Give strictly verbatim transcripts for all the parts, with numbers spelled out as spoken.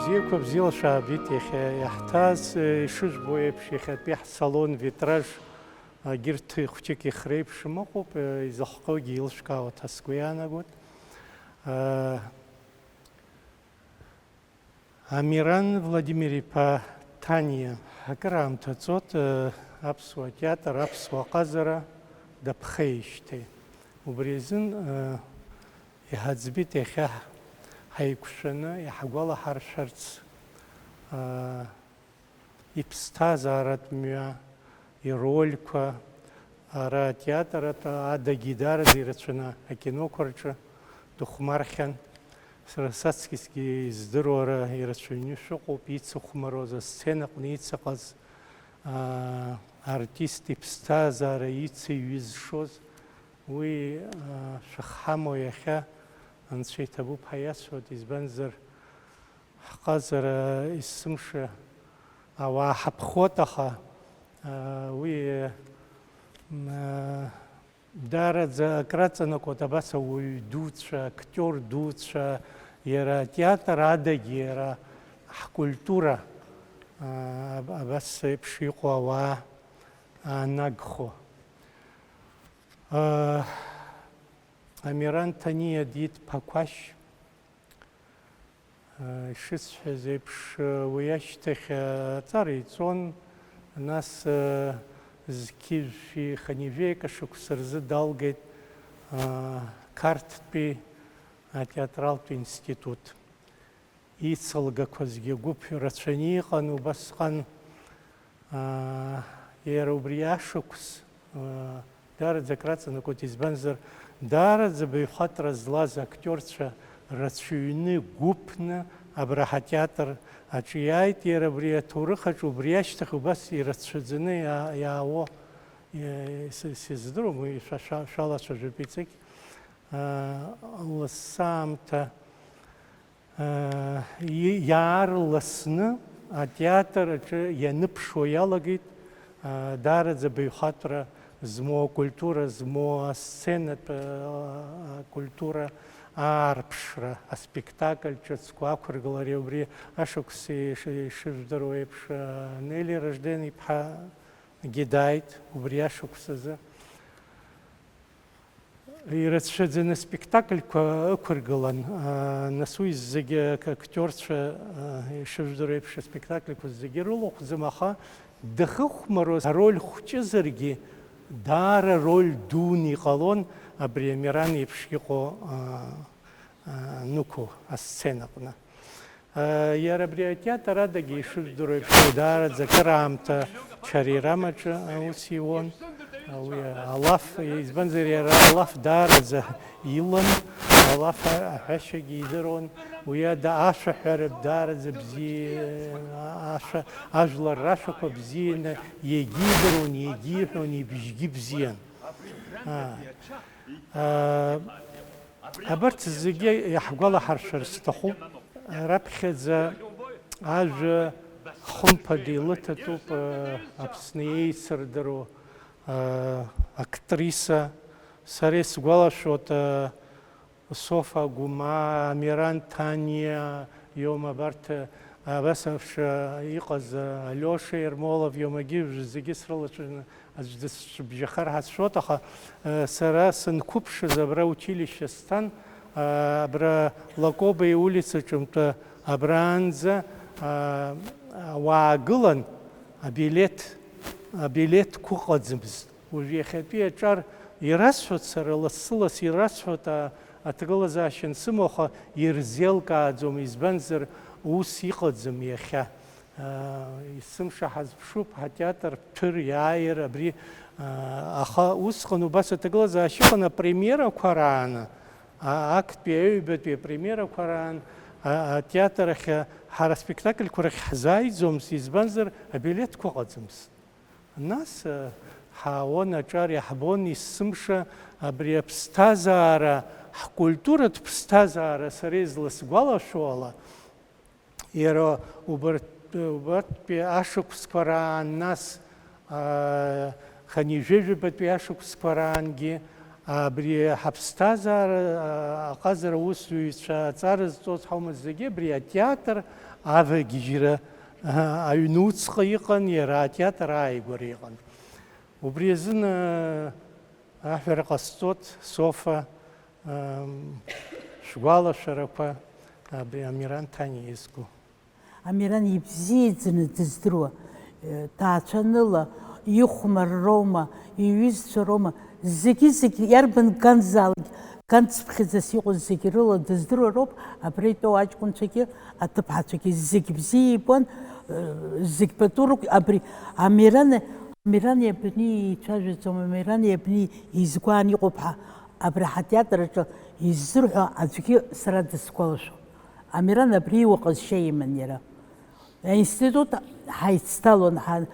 Бзиақәа бзиала шәаабеит иахьа иаҳҭааз, ишыжәбо еиԥш, иахьатәи ҳсалон витраж, агьырҭ хәҷык ихреиԥшым ыҟоуп, изыхҟьогьы еилышәкаауа ҭа сгәы иаанагоит. Амиран Владимир-иԥа Ҭаниа акыраамҭа ҵуеит, э, аԥсуа театр, аԥсуа ҟазара даԥхеижьҭеи. Убри азын, э, иҳаӡбеит иахьа ҳаиқәшәаны иҳагәалаҳаршәарц, э, иԥсҭазааратә мҩа, ирольқәа, ара атеатр атәы адагьы даараӡа ирацәаны акиноқәа рҿы дыхәмархьан. Сара саҵкьысгьы издыруа ара ирацәаҩны шәыҟоуп, ицыхәмаруаз, асценаҟны ицыҟаз, аа, артист иԥсҭазаара ицеиҩызшоз, уи, аа, шәахҳамоу иахьа Анцәа иҭабуп ҳәа иасҳәоит, избанзар, ҳҟазара есымша ауаа ҳаԥхоит, аха, а, уи, м, а, даараӡа акраҵанакуеит абас ауаҩ дуцәа, актиор дуцәа, иара атеатр адагьы, иара ҳкультура, а, аб-, абас еиԥш иҟоу ауаа аанагхо. А, Амиран Ҭаниа диит Ԥақәашь. Ишысҳәаз еиԥш, уи ашьҭахь аҵара иҵон, нас зқьи жәшәи хынҩажәи акы шықәса рзы далгеит Қарҭтәи атеатралтә институт. Ицылгақәазгьы гәыԥ рацәаны иҟан убасҟан. Аа, иара убри ашықәс, аа, даараӡа акраҵанакуеит, избанзар, даараӡа баҩхатәра злаз актиорцәа рацәаҩны, гәыԥны абра ҳатеатр аҿы иааит, иара абри аҭоурых аҿы убри ашьҭахь убас ирацәаӡаны иа-, иаауа, е-, с-, сыздыруам, уи шәа-, шәа-, шәалацәажәап иҵегь. Аа, лассы аамҭа Иаарласны атеатр аҿы ианыԥшуа иалагеит, даараӡа баҩхатәра змоу, акультура змоу, асценатә акультура аарԥшра, аспектакль ҿыцқәа ақәыргылареи убри ашықәси ишыжәдыруа еиԥш, Нели Ражден-иԥҳагьы дааит убри ашықәс азы. Ирацәаӡаны спектакльқәа ықәыргылан, аа, нас уи зегьы ак-, актиорцәа, аа, ишыжәдыруа еиԥш, аспектакльқәа зегьы рылахәӡам, аха дахыхәмаруаз ароль хәҷызаргьы, даара роль дуны иҟалон абри Амиран еиԥш иҟоу, аа, аа, нықәу асценаҟны. Иара абри атеатр адагьы, ишыжәдыруа еиԥш, даараӡа акыраамҭа Чарирамаҿы аус иуан. Уи алаф, избанзар, иара алаф даараӡа илан, алаф аҳәашьагьы идыруан. Уи ада ашәаҳәара даараӡа бзиа, ашәа, ажәлар рашәақәа бзианы иагьидыруан, иагьиҳәон, ибжьгьы бзиан. А, а, Абарҭ зегьы иаҳгәалаҳаршәар сҭахуп. Раԥхьаӡа ажәа хымԥада илыҭатәуп, э, Аԥсны еицырдыруа, э, актриса. Сара исгәалашәоит, э, Софа Гәымаа, Амиран Ҭаниа, иоума абарҭ, э, абас еиԥш, э, иҟаз, э, Алиоша Ермолов, иоумагьы зегьы срылацәажәаны, аӡә дысцәыбжьахар ҳәа сшәоит, аха, э, сара санқәыԥшыз абра училище сцан, э, абра Лакоба иулицаҿынтәы абраанӡа, э, ауаа гылан, абилеҭ, абилеҭқәа ыҟаӡамызт. Уажә иахьатәи аҿар ирасҳәоит сара, лассы-ласс ирасҳәоит, а-, аҭагылазаашьа ансымоу, аха ирзеилкааӡом, избанзар, ус иҟаӡам иахьа. Есымша ҳазԥшуп ҳатеатр ҭәыр иааир абри, аха усҟан убас аҭагылазаашьа ыҟан апремиерақәа рааны, актәи аҩбатәи апремиерақәа раан атеатр ахь ҳара аспектакльқәа рахь ҳзааиӡомызт, избанзар абилеҭқәа ыҟаӡамызт. Нас ҳаауан аҿар, иаҳбон есымша абри аԥсҭазаара, ҳкультуратә ԥсҭазаара, сара изласгәалашәо ала, иара убарҭ-, убарҭтәи ашықәсқәа раан, нас, аа, хынҩажәижәабатәи ашықәсқәа раангьы абри ҳаԥсҭазаара, аа, аҟазара аусзуҩцәа, аҵара зҵоз ҳаума зегьы абри атеатр авагьежьра, аа, аҩнуцҟа иҟан, иара атеатр ааигәара иҟан. Убри азын, аа, аҳәара ҟасҵоит, Софа, аа, шәгәалашәарақәа абри Амиран Ҭаниа изку. Амиран ибзиаӡаны дыздыруа, э, ҭаацәаныла, ихәмарроума, иҩызцәа роума, зегьы-зегь иарбан ганзаалак, ганцыԥхьаӡас иҟоу зегь рыла дыздыруа роуп, абра итәоу аҷкәынцәагьы, аҭыԥҳацәагьы зегь бзиа ибон, э, зегь пату рықә-, абри Амиран, Амиран иабни ицәажәаӡом, Амиран иабни изгәаан иҟоуп ҳәа, абри ҳатеатр аҿы иззырҳәо аӡәгьы сара дысгәалашәом. Амиран абри иуа ҟазшьа иман иара. Аинститут ҳаицҭалон, ҳа-,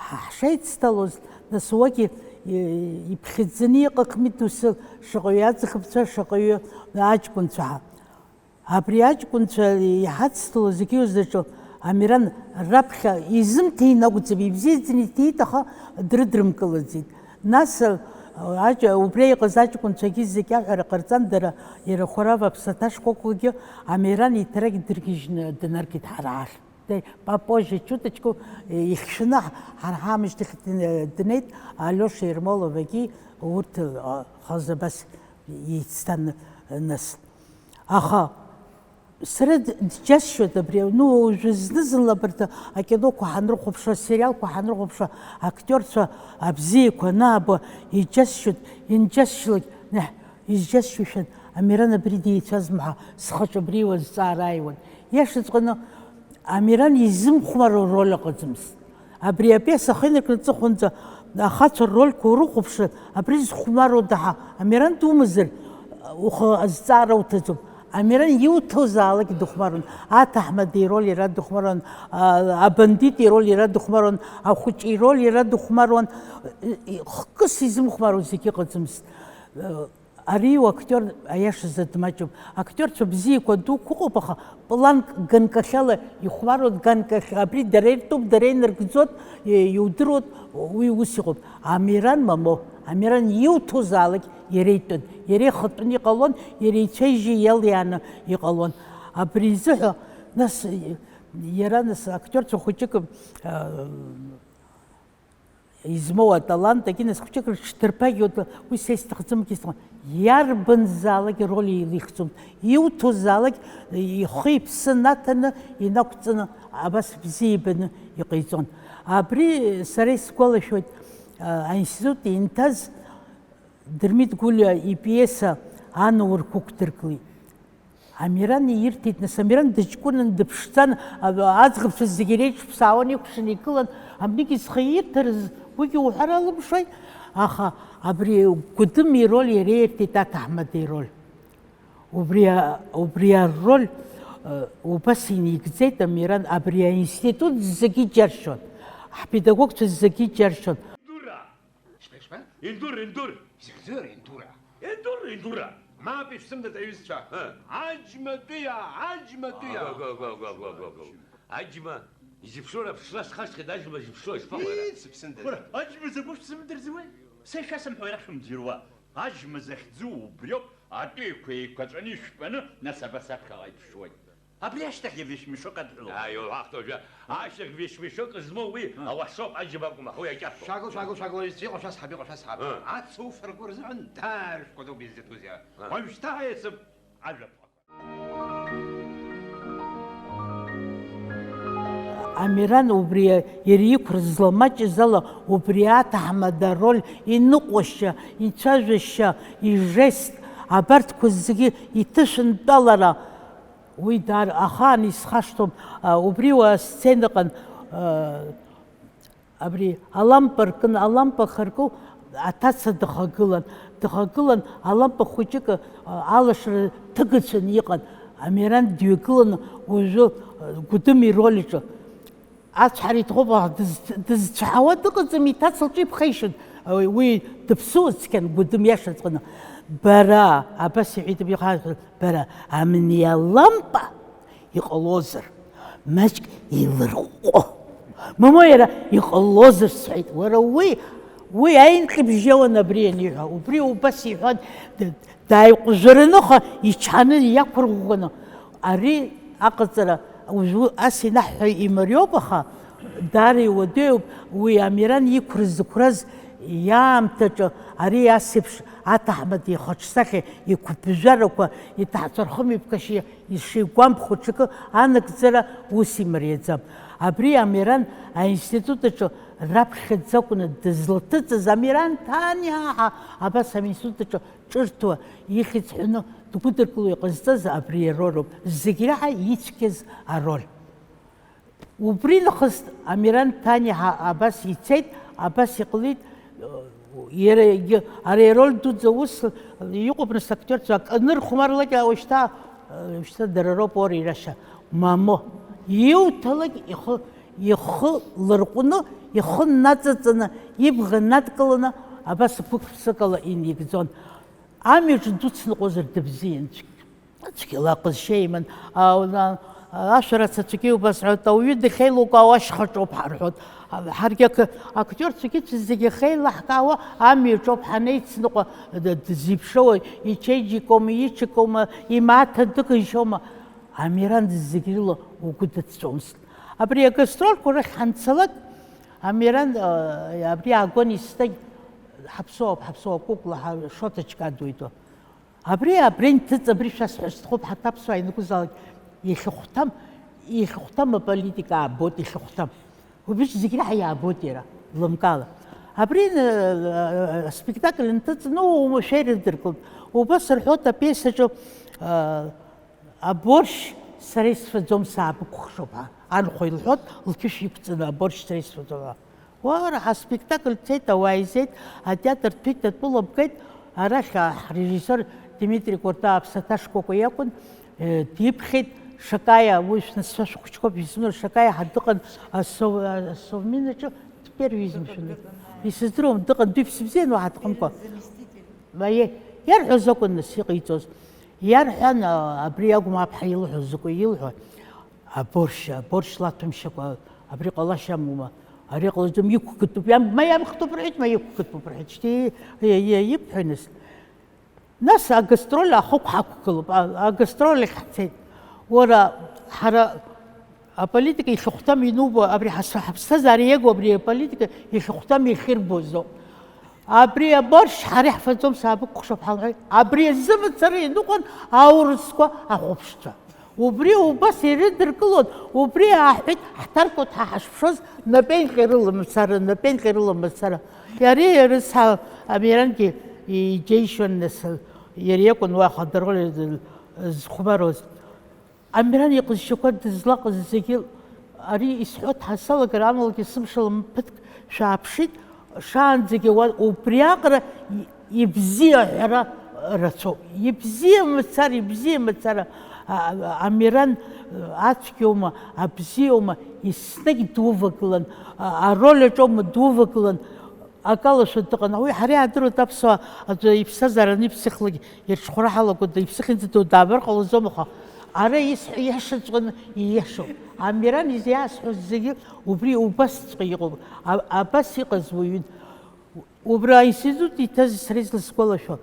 ҳа-, ҳшеицҭалоз, нас уагьы, и-, иԥхьаӡаны иҟахмит усы шаҟаҩы аӡӷабцәа, шаҟаҩы аҷкәынцәа ҳәа. Абри аҷкәынцәа иҳацҭало зегьы узаҿу, Амиран раԥхьа изымҭеин акәӡам, ибзиаӡаны иҭиит, аха дрыдрымкылаӡеит. Нас, а, аҷ-, убри иҟаз аҷкәынцәагьы зегь аҳәара ҟарҵан, дара, иара Хәарав аԥсаҭа шкәакәагьы Амиран иҭарагь дыргьежьны днаргеит ҳара ҳахь. Те-, попозже чуточку, э, ихьшәаны ҳ-, ҳара ҳаамышьҭахь дн-, днеит, Алиоша Ермоловагьы урҭ, а, хазы абас еицҭан, нас. Аха сара д-, дџьасшьоит абри, ну, уажәы зны-зынла абарҭ акиноқәа ҳанрыхәаԥшуа, асериалқәа ҳанрыхәаԥшуа, актиорцәа абзиақәа анааба, иџьасшьоит, инџьасшьалак, неҳ, изџьасшьошәан, Амиран абри деицәазма ҳәа схаҿы абри уазҵаара ааиуан. Иашаҵәҟьаны, Амиран изымхәмаруа роль ыҟаӡамызт. Абри апиеса ахы инаркны аҵыхәанӡа ахацәа ррольқәа урыхәаԥшыр, абри зыхәмаруада ҳәа, Амиран думазар, ухы азҵаара уҭаӡом. Амиран иуҭозаалак дыхәмаруан. Аҭаҳмада ироль иара дыхәмаруан, а, абандит ироль иара дыхәмаруан, ахәыҷы ироль иара дыхәмаруан. Хкыс изымхәмаруа зегьы ыҟаӡамызт. Ари актиор аиашазы дмаҷуп. Актиорцәа бзиақәа дуқәа ыҟоуп, аха планк ганкахьала ихәмаруа ганкахьала, абри дара иртәуп, дара инаргӡоит, и-, иудыруеит, уи ус иҟоуп. Амиран мамоу, Амиран иуҭозаалак иара итәын, иара ихатәын иҟалон, иара ицәа-ижьы иалиааны иҟалон. Абри изыҳәа, нас, иара, нас, актиорцәа хәыҷык, а, измоу аталант, агьи нас хәҷык рыҽдырԥагьоит, уи са исҭахӡам, егьи исҭахым. Иарбанзаалак ироль еилихӡом. Иуҭозаалак ихы-иԥсы наҭаны, инақәҵаны, абас бзиа ибаны иҟаиҵон. Абри сара исгәалашәоит, а, аинститут инҭаз Дырмит Гәлиа ипиеса Ан урқәықәдыргылеит. Амиран иирҭеит, нас, Амиран дыҷкәынан, дыԥшӡан, а-, аӡӷабцәа зегьы иреиҿԥсаауан, икәшаны игылан, абнигь зхы иирҭарыз, уигьы уҳәар алымшои, аха абри Гәыдым ироль иара иирҭеит аҭаҳмада ироль. Убри а-, убри ароль, э, убас инигӡеит Амиран, абри аинститут зегьы иџьаршьон, ҳпедагогцәа зегьы иџьаршьон. Дура! Шԥа, шԥа? Индур, индур! Изахьӡу иара индура? Индур, индура! Мап, ишәзымдырт, аҩызцәа! Ҳы. Аџьматәиа, аџьматәиа! Агә, агә, агә. Аџьма, изеиԥшроу раԥшра схашҭхьеит, аџьма зеиԥшроу, ишԥаҟоу иара? Ииц, сыԥсындаз! Уара, аџьма закәу шәзымдырӡуеи? Са ишәасымҳәо иара шәымӡырҩуа! Аџьма захьӡу убриоуп, атәыҩақәа еиқәаҵәаны ишәтәаны, нас абас аԥхьаҟа иԥшуеит. Абри ашьҭахь вещмешок адҳәалоуп. Ааи, иуҳәахт уажәы. Ашьҭахь вещмешок змоу уи, а, ауасоуп, аџьма акәым, аха уи акьаԥҭоуп. Шәагыл, шәагыл, шәагыл, уажәы иҟоу шәасҳап, иҟоу шәасҳап. А. Ацуф ргәы рзыҳәан даара шәкәадоуп изыҭоузеи. А. Уажәшьҭа ҳаиасып ажәаԥҟақәа. Амиран убри иара иқәра зламаҷыз ала, убри аҭаҳмада ароль иныҟәашьа, ицәажәашьа, ижест, абарҭқәа зегьы иҭышәынтәалара, Уи даара ахаан исхашҭуам, а, убри уа асценаҟын, Абри алампа ркын, алампа харкы аҭаца дыхагылан, дыхагылан, алампа хәыҷык алашара ҭыгацәаны иҟан. Амиран дҩагыланы уажәы Гәыдым ироль аҿы ацәҳара иҭахуп, дызцәҳауа дыҟаӡам, иҭаца лҿы иԥхеишьон. Уи дыԥсуа цқьан, Гәыдым иашаҵәҟьаны. Бара, абас иҳәеит, бара, амни алампа иҟалозар, маҷк еилырҟәҟәо. Мамоу иара иҟалозар сҳәеит, уара уи, уи аинҟьыбжьы ауан абри аниҳәа, убри убас иҳәан, д-, дааиҟәжәараны аха ичҳаны иақәырӷәӷәаны. Ари аҟаҵара уажәы ас инаҳҳәо имариоуп, аха даара иуадаҩуп уи Амиран иқәра зықәраз иаамҭаҿы ари ас еиԥш аҭаҳмада ихаҿсахьа, иқәыԥжәарақәа, иҭаацәа рхымҩаԥгашьа ишигәамԥхо ҽакы анагӡара ус имариаӡам. Абри Амиран аинститут аҿы раԥхьаӡа акәны дызлаҭыҵыз Амиран Ҭаниа ҳәа абас аинститут аҿы ҿырҭуа, ихьӡ ҳәаны дгәыдыркыло иҟазҵаз абри ароль ауп, зегь раҳа ицәгьаз ароль. Убри нахыс Амиран Ҭаниа ҳәа абас ицеит, абас иҟалеит, иара егьи, ари ароль дуӡӡа ус иҟоуп, нас актиорцәа акы анырхәмарлак, уажәшьҭа, уажәшьҭа дара роуп ор ирашьа. Мамоу, иуҭалак ихы, ихы ларҟәны, ихы наҵаҵаны, ибӷа надкыланы, абас ԥықәԥсыкала инигӡон. Амҩаҿ дуцныҟәозар дыбзиан, цәгь-, цәгьала аҟазшьа иман. А, а, ашәарыцацәагьы убас рҳәоит, ауаҩы дахьеилукаауа ашьхаҿоуп ҳарҳәоит. А, ҳаргьы ақы-, актиорцәагьы зегьы ахьеилаҳкаауа амҩаҿоуп ҳанеицныҟәа, д-, дызеиԥшроу, ичеиџьыкоума, иҽыкоума, имаҭа дыгыжьуама. Амиран зегь рыла угәы дыцәцомызт. Абри агастролқәа рахь ҳанцалак, Амиран, а, абри аагон еснагь, ҳаԥсуоуп, ҳаԥсуоуп, кәыкәла ҳа-, Шоҭа Ҷкадуа итәы. Абри, абри нҭыҵ, абри шәасҳәар сҭахуп, ҳарҭ аԥсуаа ианакәызаалак, ихьыхәҭам, ихьыхәҭам аполитика аабоит, ихьыхәҭам. Убригь зегь раҳа иаабоит иара, лымкаала. Абри, э, аспектакль нҭыҵны, уамашәа ирыдыркылт. Убас рҳәоит апиесаҿы, э, аборш сара исфаӡом, саабыкәхшоуп, ҳәа анхәа илҳәоит, лқьышә иқәҵаны, аборш сара исфаӡом, ҳәа. Уара, ҳаспектакль цеит, ауаа еизеит, атеатр ҭәит, атәыла бгеит, арахь, а, ҳрежиссиор Дмитри Куртаа аԥсаҭа шкәакәа иакәын, э, диԥхьеит Шакаиа, уи шәнацәа шәхәыҷқәоуп, исымоу Шакаиа ҳа дыҟан, асо-, а, асовмин аҿы, первый изымшәаны. Исыздыруам, дыҟан, дыҩ-ԥсыбзиан уаҳа дҟамкәа. Заместитель. Ма, е-, иарҳәоз акәын нас иҟаиҵоз. Иарҳәан, а, абри акәым аԥҳа илҳәоз, закәи илҳәо? Аборш, аборш лаҭәамшьакәа абри ҟалашьа амоума? Ари ҟалаӡом, иқәкытәуп, иам-, ма иамхтәуп рҳәеит, ма иқәкытәуп рҳәеит. Шьҭа и-, и-, и-, ибҳәои нас? Нас агастроль ахықә ҳақәгылоуп, а-, агастроль ахь ҳцеит. Уара, ҳара аполитика ихьыхәҭам ианубо, абри ҳас-, ҳаԥсҭазаара иагу абри аполитика ихьыхәҭам иахьырбозоуп. Абри аборш ҳара иаҳфаӡом, саабыкәхшоуп ҳалҳәеит. Абри азы мацара иныҟәон аурысқәа ахәаԥшцәа. Убри убас ирыдыркылон, убри ааҳәит, ҳҭаркуеит ҳа ҳашԥшоз, напеинҟьа ирыла мацара, напеинҟьа ирыла мацара. Иара, иара са, Амирангьы иџьеишьон нас, иара иакәын уа ахадыргылаҩ зыхәмаруаз. Амиран иҟазшьақәа дызлаҟаз зегьы, ари исҳәо дҳасалагар, амалгьы сымшала ԥыҭк шәааԥшит, шаанӡагьы уа, убри аҟара и-, ибзиа ҳәара рацәоуп. Ибзиа мацара, ибзиа мацара, а, а, Амиран, а, ацәгьоума, абзиоума, еснагь дувагылан, а, ароль аҿоума дувагылан, акалашәа дыҟан. Уи ҳара иаадыруеит аԥсуаа аӡәы иԥсҭазаара аниԥсахлак ирҽхәара ҳалагода, иԥсыхьынӡаҭоу даабар ҟалаӡом, аха ара исҳәо иашаҵәҟьаны ииашоуп. Амиран изы иаасҳәоз зегьы убри убасҵәҟьа иҟоуп. А-, абас иҟаз уаҩын. Убра аинститут иҭаз сара изласгәалашәо,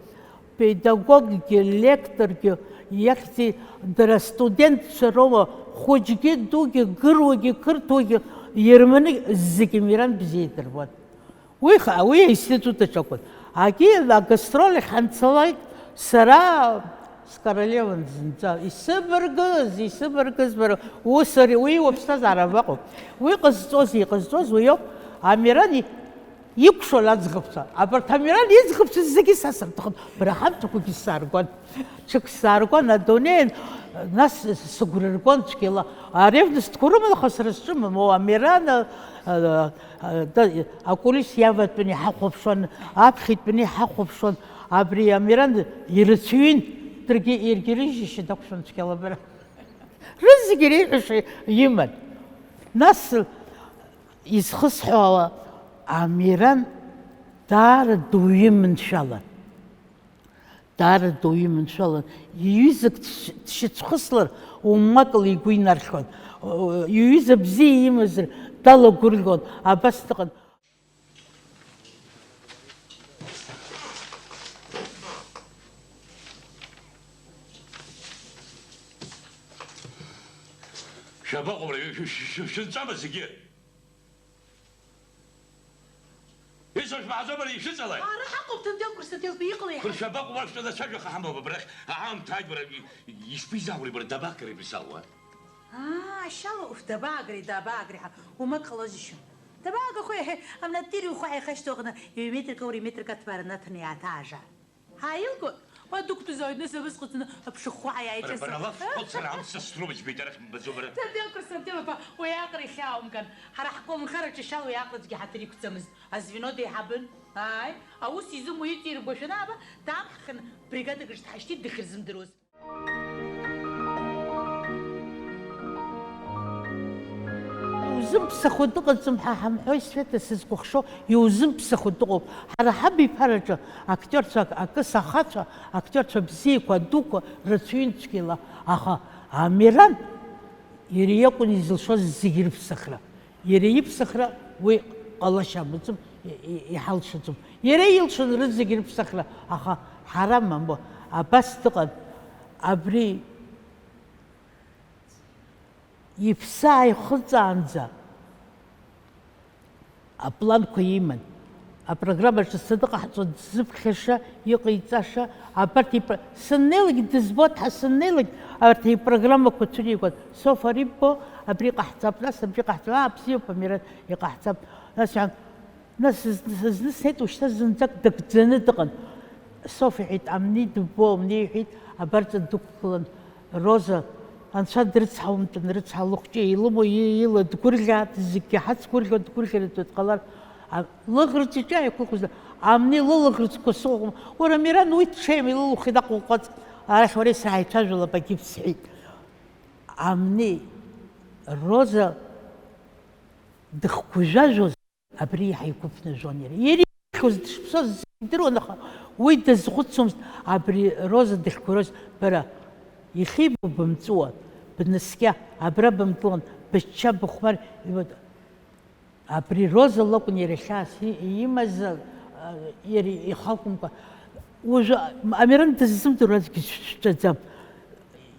педагоггьы, лекторгьы, иахьӡи, дара астудентцәа роума, хәыҷгьы, дугьы, гыруагьы, қырҭуагьы, германыгь, зегьы Амиран бзиа идыруан. Уи ха-, уи аинститут аҿы акәын. Агьи агастроль ахь ҳанцалак, сара скоролеван зынӡа. Исыбаргыз, исыбаргыз бара, ус ари, уи уаԥсҭазаара абаҟоу? Уи ҟазҵоз, иҟазҵоз уи ауп. Амиран и-, икәшон аӡӷабцәа. Абарҭ Амиран иӡӷабцәа зегьы са сырҭахын. Бара ҳамҭақәагьы сзааргон. Ҽык сзааргон, адунеи Нас сыгәра ргон цәгьала, аревностқәа рыман, аха сара сҿы мамоу, Амиран, а, а, а, да, акулис иаватәаны иҳахәаԥшуан, аԥхьатәаны иҳахәаԥшуан, абри Амиран ирацәаҩын, даргьы иргьы рыжьышьа дақәшәон цәгьала бара. Рызегьы реиҳәаша иман. Нас изхысҳәаауа, Амиран даара дуаҩы маншәалан. Даара дуаҩы маншәалан, иҩызак дшь-, дшьацәхыслар, умакла игәы инархьуан. Иҩыза бзиа имазар, далагәырӷьон, абас дыҟан. Шәабаҟоу, шәынҵәама зегьы? Исҳәо шәмаҳаӡома, ишәыҵалааит! Ара ҳаҟоуп, Ҭандел Қәырсаҭел, иҟалеи? Хәыршәа абаҟоу, уахьтәаз ацәажәаха ҳамоуп абрахь, аамҭа ааит, уара, ишԥеизааури, бара, дабагари абри салуа? Аа, ашьала, уф, дабаагри, дабаагри ҳәа, умак ҟалозишь? Дабаагахуеи, амнатири ухәы ааихашьҭоу аҟны, ҩ-метрк аури метрк аҭбаара наҭаны иааҭаажа. Ҳааилгоит, уа дықәтәазааит, нас абасҟаҵаны аԥшыхәхәа ааиааит. Бара, ҳәа бара са- лаф шәхәыцыр амца срумыч, беидарах бымбаӡо бара. Ҭандел Қәырсаҭел, аԥа, уи аҟара ихьааумган. Ҳара ҳколнхараҿы шьала уи аҟараӡәгьы ҳаҭыр иқәӡамызт. Азвено деиҳабын. Ааи, аус изымуа иҵиргәашәаны ааба, даамҳахьан, бригадак рҿы дҳашьҭит дахьырзымдыруаз. Иузымԥсахуа дыҟаӡам ҳәа ҳамҳәои, Света, сызкәыхшоу, иузымԥсахуа дыҟоуп. Ҳара ҳабиԥараҿы актиорцәа, акы сахацәа, актиорцәа бзиақәа, адуқәа рацәаҩын цәгьала, аха Амиран иара иакәын изылшоз зегьы рыԥсахра. Иара иԥсахра уи ҟалашьа амаӡам, и-, и-, иҳалшаӡом. Иара илшон рызегь рыԥсахра, аха ҳара мамоу, абас дыҟан. Абри иԥсы ааихыҵаанӡа апланқәа иман. Апрограмма ҿыцны дыҟаҳҵон, дзыԥхьаша, иҟаиҵаша, абарҭ ипро-, сыннеилак дызбоит ҳәа сыннеилак, абарҭ ипрограммақәа цәыригон. Софа ари ббо, абри ҟаҳҵап, нас абри ҟаҳҵап, аа, бзиоуп, Амиран, иҟаҳҵап. Нас иҳәан, нас зны, зны снеит, ушьҭа зынӡак дагӡаны дыҟан. Софа иҳәеит, Амни дыббо, Амни иҳәеит, абарҵа дықәгылан. Роза, анцәа дрыцҳаумтәын, рыцҳа, лыхәҷы илымоу, и-, ила дгәырӷьааит, зегьгьы ҳацгәырӷьо, дгәырӷьаратәы дҟалар, а, лыӷрыҵ иҿы иааиқәыхәыз, Амни лылыӷрыцқәа сыҟоума? Уара, Миран, уи дшеим илылухи наҟ уҟәаҵ, арахь уареи сара ҳаицәажәалап, агьып, сҳәеит. Амни, Роза дыхгәыжәажәоз, абри иаҳа игәы ԥнажәон иара. Иара ихьуаз дышԥсоз зегьы идыруан, аха уи дазхәыцуамызт, абри Роза дыхьгәырҩоз, бара, ихибо бымҵәуан, бнаскьа, абра бымтәуан, бычча, быхәмар, абри Роза лакәын иара хьаас и-, имаз, а, иара ихы акәымкәа. Уажәы Амиран дыззымдыруа аӡәгьы шәцәаӡам.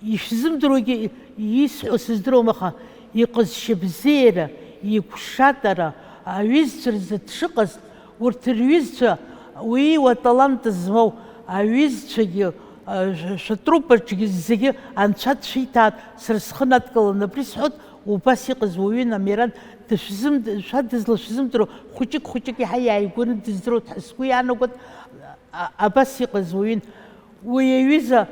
Ишәзымдыруагьы исҳәо сыздыруам, аха иҟазшьа бзиара, игәшаҭара, аҩызцәа рзы дшыҟаз, урҭ рҩызцәа, уи иуа талант змоу аҩызцәагьы, а, шә-, шәатрупаҿгьы зегьы анцәа дшәиҭаат, сара схы надкыланы абри сҳәоит, убас иҟаз уаҩын Амиран дышәзымд-, шәа дызлашәзымдыруа, хәыҷык-хәыҷык иаҳа иааигәаны дыздыруеит ҳәа сгәы иаанагоит, а-, абас иҟаз уаҩын. Уи аҩыза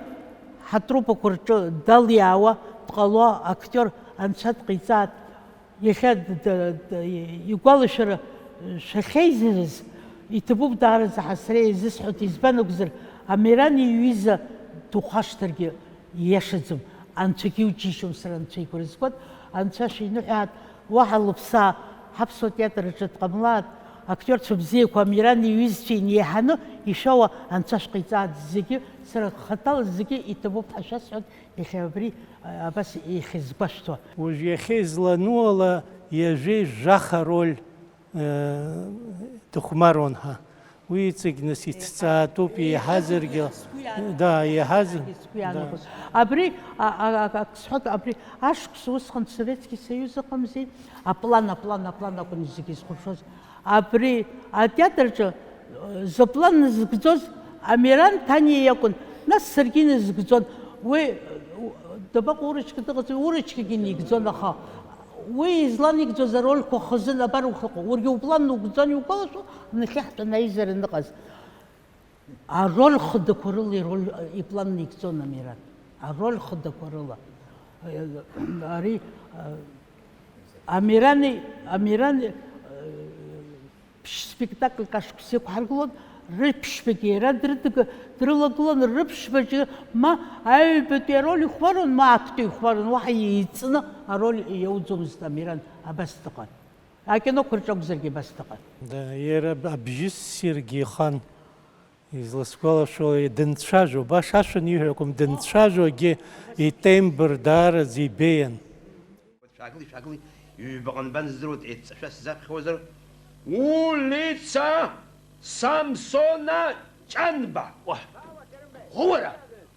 ҳатрупақәа рҿы далиаауа дҟало актиор анцәа дҟаиҵаат. Иахьа д-, д-, д-, игәалашәара шәахьеизырыз иҭабуп даараӡа ҳәа сара еизысҳәоит, избан акәзар, Амиран иҩыза духашҭыргьы ииашаӡам, анцәагьы иуџьишьом, сара анцәа игәра згоит, анцәа шәиныҳәааит, уаҳа лыԥсаа ҳаԥсуа театр аҿы дҟамлааит, актиорцәа бзиақәа Амиран иҩызцәа инеиҳаны ишәоуа анцәа шәҟаиҵааит зегьы, сара хаҭала зегьы иҭабуп ҳәа шәасҳәоит, иахьа абри, а, абас ихьызгәашәҭо. Уажә иахьа излану ала ҩажәеи жәаха роль, э, дыхәмаруан ҳәа. Уи иҵегь нас иҭҵаатәуп, еиҳазаргьы. Сгәы иаанагоит. Да, еиҳаз-, сгәы иаанагоит. Да. Абри, а, а, а, ак сҳәоит, абри ашықәс усҟан Советски Союз ыҟамзи, аплан, аплан, аплан акәын зегьы изхәаԥшуаз. Абри атеатрҿы, э, заплан назыгӡоз Амиран Ҭаниа иакәын, нас саргьы иназыгӡон. Уи, э, дабаҟоу, Урычка дыҟаӡами, Урычкагьы инигӡон, аха уи изланаигӡоз арольқәа хазын, абар ухыҟоу, уаргьы уплан нугӡон, иугәалашәо, нахьхьи ҳтәаны аизара аныҟаз. Ароль хадақәа рыла ироль, иплан наигӡон Амиран. Ароль хадақәа рыла. Ари, Амирани, Амирани, ԥшь спектакльк ашықәс иқәҳаргылон, рыԥшьбагьы иара дрыдг-, дрылагылан, рыԥшьбаҿы ма аҩбатәи ароль ихәмарун, ма актәи ихәмарун, уаҳа еиҵны ароль иауӡомызт Амиран, абас дыҟан. Акиноқәа рҿы акәзаргьы абас дыҟан. Да, иара аб-, абжьы ссиргьы ихан, изласгәалашәо, дынцәажәо, баша ашәа аниҳәо акәым, дынцәажәогьы итембр даараӡа ибеиан. Шәаагыли, шәаагыли, ҩбаҟа нбан здыруеит, еидҵашәа сзаԥхьозар? Улица Самсона Ҷанба. Уа, уара,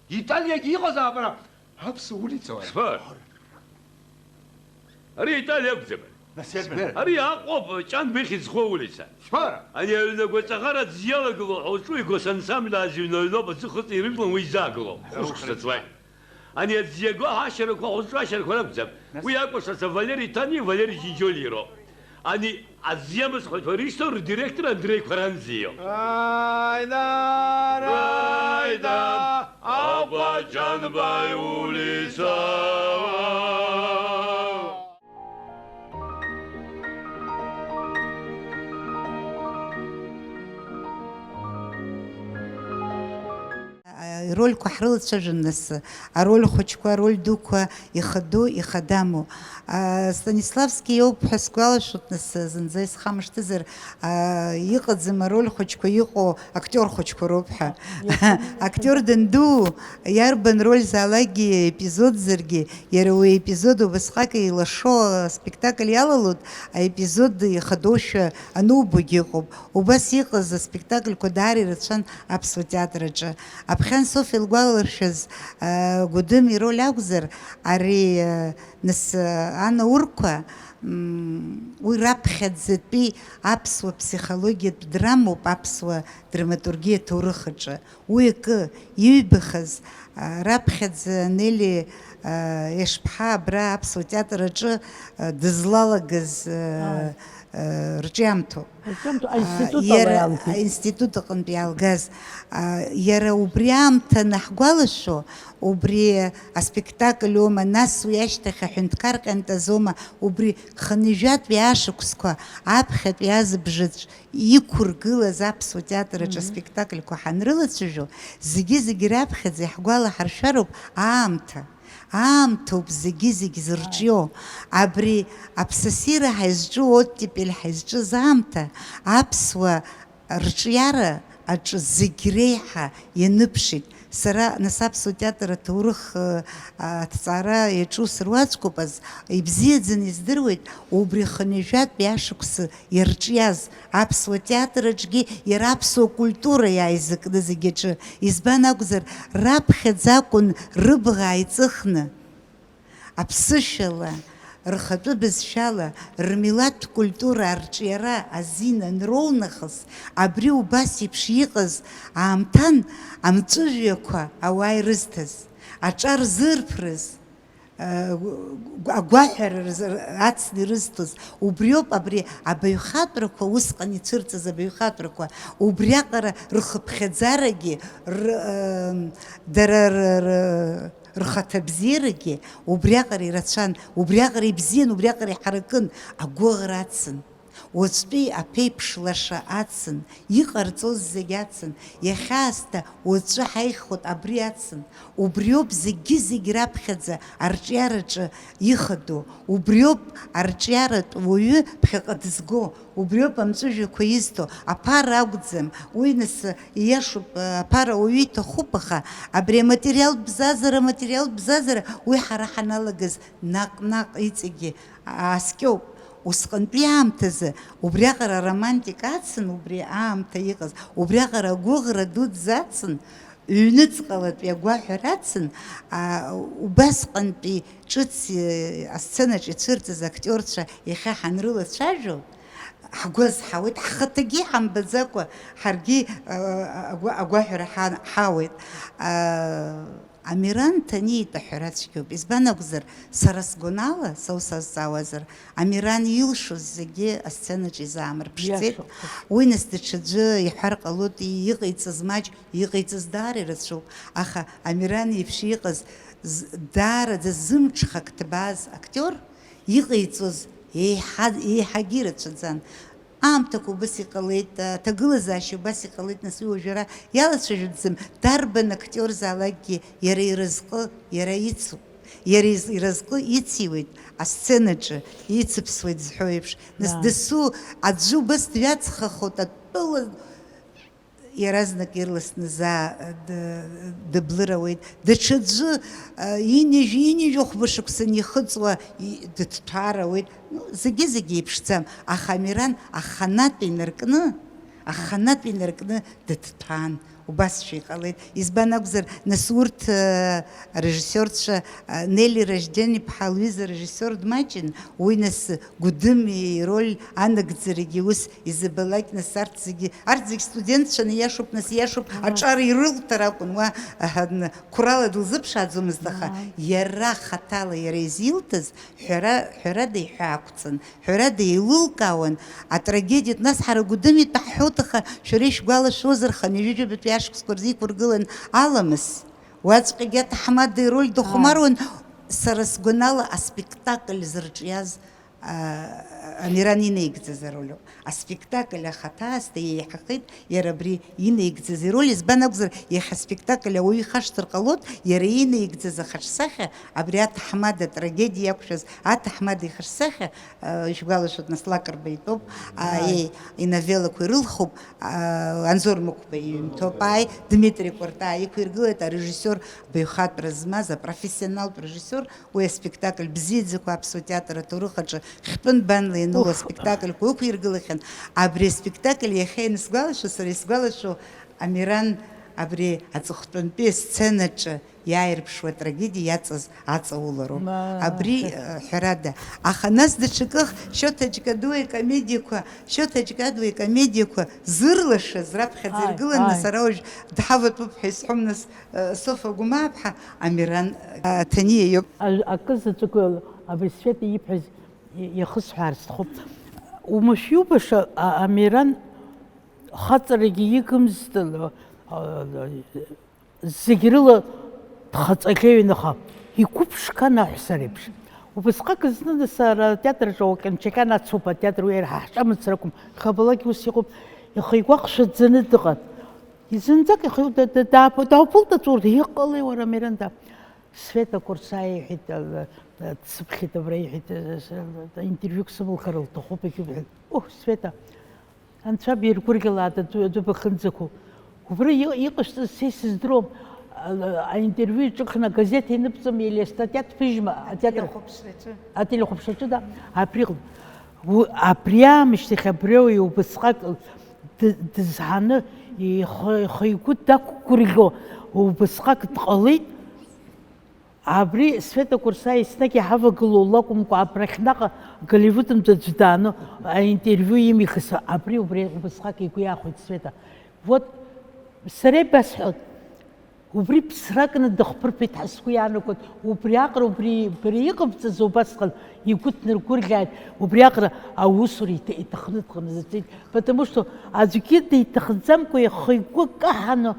Италиагьы иҟазаап ара, аԥсуа улицала. Сфа! Ари Италиа акәӡам. Нас иарбан? Ари Аҟәоуп, Ҷанба ихьӡ зху аулица. Сфа! Ани аҩны агәаҵаӷара аӡы иалагылоу ҳәа уҿы игос ансамбль аазыҩны аҩноуп аӡы хыҵны ирыжәлан уи изаагылоу. Хәышықәса ҵуеит. Ани аӡиаго ашьарақәа хәыҷы ашьарақәа ракәӡам. Нас? Уи акәашаца Валери Ҭани, Валери Џьиџьолироуп. Ани аӡиамыз хәыҷқәа рышьҭоу рдиректор Андреи Қәаранӡио. Аида, раида, Аҟәа Ҷанбаи улица. Ирольқәа ҳрылацәажәон нас, ароль хәыҷқәа, ароль дуқәа, ихаду, ихадаму. А, Станиславски иоуп ҳәа сгәалашәоит нас, зынӡа исхамышҭызар, а, иҟаӡам ароль хәыҷқәа, иҟоу актиор хәыҷқәа роуп ҳәа. Актиор данду, иарбан рользаалакгьы, епизодзаргьы, иара уи аепизод убасҟак еилашо аспектакль иалалоит, аепизод ихадоушәа анубогьы ыҟоуп. Убас иҟаз аспектакльқәа даара ирацәан аԥсуа театр аҿы. Аԥхьан Софиа лгәаларшәаз, а, Гәыдым ироль акәзар, ари, а, нас, а, анаурқәа, м, уи раԥхьаӡатәи аԥсуа ԥсихологиатә драмоуп аԥсуа драматургиа аҭоурых аҿы. Уи акы иҩбахаз, а, раԥхьаӡа Нели, а, Ешԥҳа абра аԥсуа театр аҿы, а, дызлалагаз, а, Ааи. а, рҿиамҭоуп. Рҿиамҭоуп, А, аинститут иара ала иалгеит. Аинститут аҟынтә иаалгаз. А, иара убри аамҭа анаҳгәалашәо, убри аспектакль оума, нас уи ашьҭахь аҳәынҭқар ҟьантазоума, убри хынҩажәатәи ашықәсқәа аԥхьатәи азыбжаҿ иқәыргылаз аԥсуа театр аҿы Мгм. аспектакльқәа ҳанрылацәажәо, зегьы-зегьы раԥхьаӡа иаҳгәалаҳаршәароуп аамҭа. Аамҭоуп зегьы-зегь зырҿио. Абри аԥсасира ҳаизҿу, оттепель ҳаизҿыз аамҭа, аԥсуа рҿиара аҿы зегь реиҳа ианыԥшит. Сара, нас, аԥсуа театр аҭоурых, ы, аҭҵаара иаҿу сыруаӡәкуп азы, ибзиаӡаны издыруеит убри хынҩажәатәи ашықәсы иарҿиаз аԥсуа театр аҿгьы, иара аԥсуа культура иааизакны зегь аҿы. Избан акәзар, раԥхьаӡа акәын рыбӷа ааиҵыхны. Аԥсышәала, рхатәы бызшәала, рмилаҭтә культура арҿиара азин анроу нахыс, абри убас еиԥш иҟаз аамҭан амҵәыжәҩақәа ауаа ирызҭаз, аҿар зырԥрыз, агәаҳәара рз-, ацны ирызҭоз, убриоуп абри абаҩхатәрақәа, усҟан ицәырҵыз абаҩхатәрақәа, убриаҟара рхыԥхьаӡарагьы, р-, ы, дара р-, р-, рхаҭабзиарагьы убриаҟара ирацәан, убриаҟара ибзиан, убриаҟара иҳаракын, агәыӷра ацын. Уаҵәтәи аԥеиԥш лаша ацын, иҟарҵоз зегь ацын, иахьа аасҭа уаҵәы ҳаихьуеит абри ацын. Убриоуп зегьы-зегь раԥхьаӡа арҿиараҿы ихадоу, убриоуп арҿиаратә уаҩы ԥхьаҟа дызго, убриоуп амҵәыжәҩақәа изҭо, аԥара акәӡам, уи нас ииашоуп, аԥара уаҩы иҭахуп, аха абри аматериалтә бзазара, аматериалтә бзазара, уи ҳара ҳаналагаз наҟ-наҟ иҵегьы ааскьоуп. Усҟантәи аамҭазы убриаҟара аромантика ацын, убри аамҭа иҟаз, убриаҟара агәыӷра дуӡӡа ацын, ҩныҵҟалатәи агәаҳәара ацын, а, убасҟантәи ҿыц, э, асценаҿ ицәырҵыз актиорцәа иахьа ҳанрылацәажәо, ҳгәы азҳауеит, ҳхаҭагьы иҳамбаӡакәа, ҳаргьы, а, агәа-, агәаҳәара ҳа-, ҳауеит. А, Амиран Ҭаниа итәы аҳәара цәгьоуп. Избан акәзар, сара сгәанала, са усазҵаауазар, Амиран илшоз зегьы асценаҿ изаамырԥшӡеит. Иашоуп. Уи нас даҽаӡәы иҳәар ҟалоит, иҟаиҵаз маҷ, иҟаиҵаз даара ирацәоуп. Аха Амиран еиԥш иҟаз з-, даараӡа зымҽхак ҭбааз актиор иҟаиҵоз еиҳа-, еиҳагьы ирацәаӡан. Аамҭақәа убас иҟалеит, аҭагылазаашьа убас иҟалеит, нас уи уажәы ара иалацәажәаӡам, дарбан актиорзаалакгьы иара иразҟы, иара ицуп. Иара из-, иразҟы ициуеит, асценаҿы ицыԥсуеит зҳәо еиԥш. Нас Да. дасу аӡәы убас дҩаҵхахот атәыла иаразнак ирласны заа д-, дыблыр ауеит. Даҽаӡәы, а, инижә-, инижәохәба шықәса анихыҵуа и-, дыҭҭәаар ауеит. Ну, зегьы-зегьы еиԥшӡам, аха Амиран аханатә инаркны, аханатә инаркны дыҭҭәаан. Убасшәа иҟалеит. Избан акәзар, нас урҭ, э, арежиссиорцәа, э, Нели Ражден-иԥҳа Луиза арежиссиор дмаҷын, уи нас Гәыдым ироль анагӡарагьы ус изабалак, нас арҭ зегьы, арҭ зегь студентцәан, ииашоуп, нас ииашоуп, Ага. аҿар ирылҭар акәын, уа, аҳа, н-, қәрала дылзыԥшааӡомызт, аха Ага. иара хаҭала иара изилҭаз, ҳәара, ҳәарада иҳәаақәҵан, ҳәарада еилылкаауан атрагедиатә, нас ҳара Гәыдым итәы ҳҳәоит, аха шәара ишәгәалашәозар, хынҩажәижәабатәи ашықәсқәа рзы иқәыргылан Аламыс. Уаҵәҟьагьы аҭаҳмада ироль дыхәмаруан, Ааи. сара сгәанала аспектакль зырҿиаз, аа, Амиран инаигӡаз ароль ауп. Аспектакль ахаҭа аасҭа еиҳахеит иара абри инаигӡаз ироль, избан акәзар, иахьа аспектакль ауаҩы ихашҭыр ҟалоит, иара инаигӡаз ахаҿсахьа, абри аҭаҳмада атрагедиа иақәшәаз аҭаҳмада ихаҿсахьа, аа, ишәгәалашәоит, нас Лакрба итәоуп, аа, Ааи. и-, иновеллақәа ирылхуп, аа, Анзор Мықәба иҩымҭоуп, ааи, Дмитри Кәарҭаа иқәиргылеит, арежиссиор баҩхатәра змаз, апрофессионалтә режиссиор, уи аспектакль бзиаӡақәа аԥсуа театр аҭоурых аҿы хьтәы нбанла ианыло Ух. аспектакльқәа ықәиргылахьан. Абри аспектакль иахьа ианысгәалашәо, сара исгәалашәо, Амиран абри аҵыхәтәантәи асценаҿы иааирԥшуа атрагедиа иаҵаз аҵаулароуп. Ма. Абри, э, ҳәарада. Аха нас даҽакых Шьоҭа Џькадуа икомедиақәа, Шьоҭа Џькадуа икомедиақәа зырлашаз раԥхьаӡа Ааи, иргыланы ааи. сара уажә дҳаватәуп ҳәа исҳәом, нас, э, Софа Гәымааԥҳа, Амиран, э, Ҭаниа иоуп. А-, акы заҵәык абри Света ибҳәаз и-, иахысҳәаар сҭахуп. Умышәиубаша, а-, Амиран хаҵарагьы игымызт, а, а, зегь рыла дхаҵаӷьеҩын, аха игәыԥшқан аҳәса реиԥш. Убысҟак зны нас ара атеатр аҿы Уаҟьанчакьан ацуп атеатр, уи иара ҳа ҳҿы амацара акәым, хабалакь ус иҟоуп, ихы игәахәшәаӡаны дыҟан. Зынӡак ихы да-, да-, даап-, дааԥылт аҵәуарҭа, иҟалеи уара, Миранда? Света Курсаа иҳәеит, а, а, дсыԥхьеит абра, иҳәеит, а, а, а, интервиук сымылхыр лҭахуп, егьи бҳәеит. Ух, Света, Анцәа биргәырӷьалааит, аӡәы, аӡәы бахынӡақәоу. Убра иҟ-, иҟашәҵаз са исыздыруам, а, аинтервиу иҿыхны агазеҭ иныбҵам или астатиа дԥыжьма, атеатр, Ателехәаԥшраҿы. Ателехәаԥшраҿы, да, абри иҟ-, у-, абри аамышьҭахь абри ауаҩ убасҟак д-, дызҳаны, ихы, ихы-игәы дақәгәырӷьо убасҟак дҟалеит. Абри Света Курсаа еснагь иҳавагылоу лакәымкәа, абрахь наҟ Голливудынтә аӡә дааны аинтервиу имихыз, абри убри убасҟак игәы иаахәеит Света. Вот, сара ибасҳәоит, убри ԥсракны дыхԥырԥеит ҳәа сгәы иаанагоит, убриаҟара убри бара иҟабҵаз убасҟан игәы днаргәырӷьааит, убриаҟара аусура иҭ-, иҭахны дҟанаҵеит, потому что аӡәгьы диҭахӡамкәа ихы-игәы каҳаны,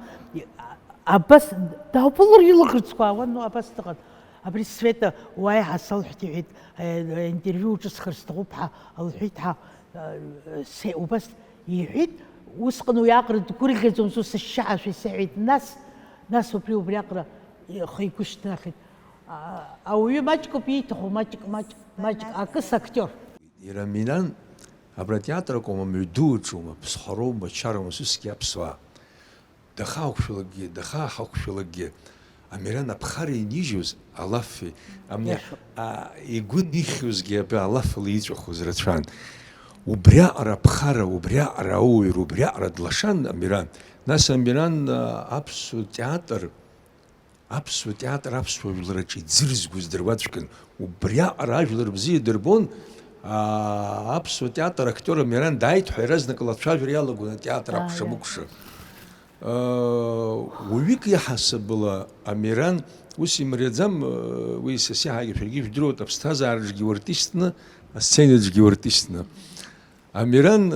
Абас дааԥылар илаӷырӡқәа аауан, ну, абас дыҟан. Абри Света уааи ҳәа салҳәт, иҳәеит, э, интервиу уҿысхыр сҭахуп ҳәа лҳәеит ҳәа, э, се-, убас иҳәеит, усҟан уи аҟара дгәырӷьаӡомызт, ус ашьшьыҳәа исеиҳәеит, нас, нас убри убриаҟара ихы-игәы шьҭнахит. А, ауаҩы маҷк ауп ииҭаху, маҷк, маҷк, маҷк, акыс актиор. Иара Амиран абра атеатр акәым, амҩаду аҿоума, ԥсхароума, чароума, ус усгьы аԥсуаа. Дахаақәшәалакгьы, дахааҳақәшәалакгьы, Амиран аԥхара инижьуаз алафи, амни, Иашоуп. а, игәы нихьуазгьы абри алаф ала иҵәахуаз рацәан. Убриаҟара аԥхара, убриаҟара ауаҩра, убриаҟара длашан Амиран. Нас Амиран, а, аԥсуа театр, аԥсуа театр аԥсуа жәлараҿы иӡырзгоз дыруаӡәкын. Убриаҟара ажәлар бзиа дырбон, а, аԥсуа театр актиор Амиран дааит ҳәа иаразнак лацәажәара иалагон атеатр Ааи. акәша-мыкәша. Уаҩык иаҳасабала Амиран ус имариаӡам, уи са сиҳагьы шәаргьы ижәдыруеит, аԥсҭазаараҿгьы уартистны, асценаҿгьы уартистны. Амиран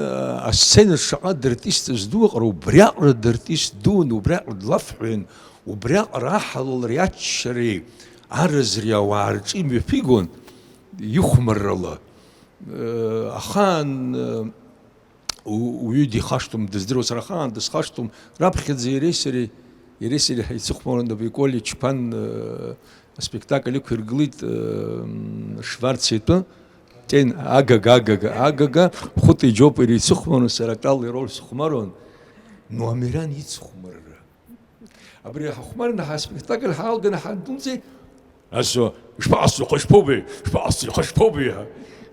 асценаҿ шаҟа дартист зду аҟара, убриаҟара дартист дуун, убриаҟара длафҳәаҩын, убриаҟара аҳалалреи аччареи аразреи ауаа рҿы имҩаԥигон ихәмаррала. Ахаан у-, уаҩы дихашҭуам, дыздыруа сара ахаан дысхашҭуам, раԥхьаӡа иареи сареи, иареи сареи ҳаицыхәмарын, абри Коли Чԥан, э, аспектакль ықәиргылеит, э, м, Шварц итәы, Тен, агага, агага, агага, Хәыта Џьопуа иреицыхәмарын, сара Тал ироль сыхәмаруан, но Амиран ицыхәмарра. Абри ҳахәмарны ҳаспектакль ҳаалганы ҳандәылҵи, нас, ишԥаҟасҵо, ихы шԥоубеи, ишԥаҟасҵо, ихы шԥоубеи ҳәа.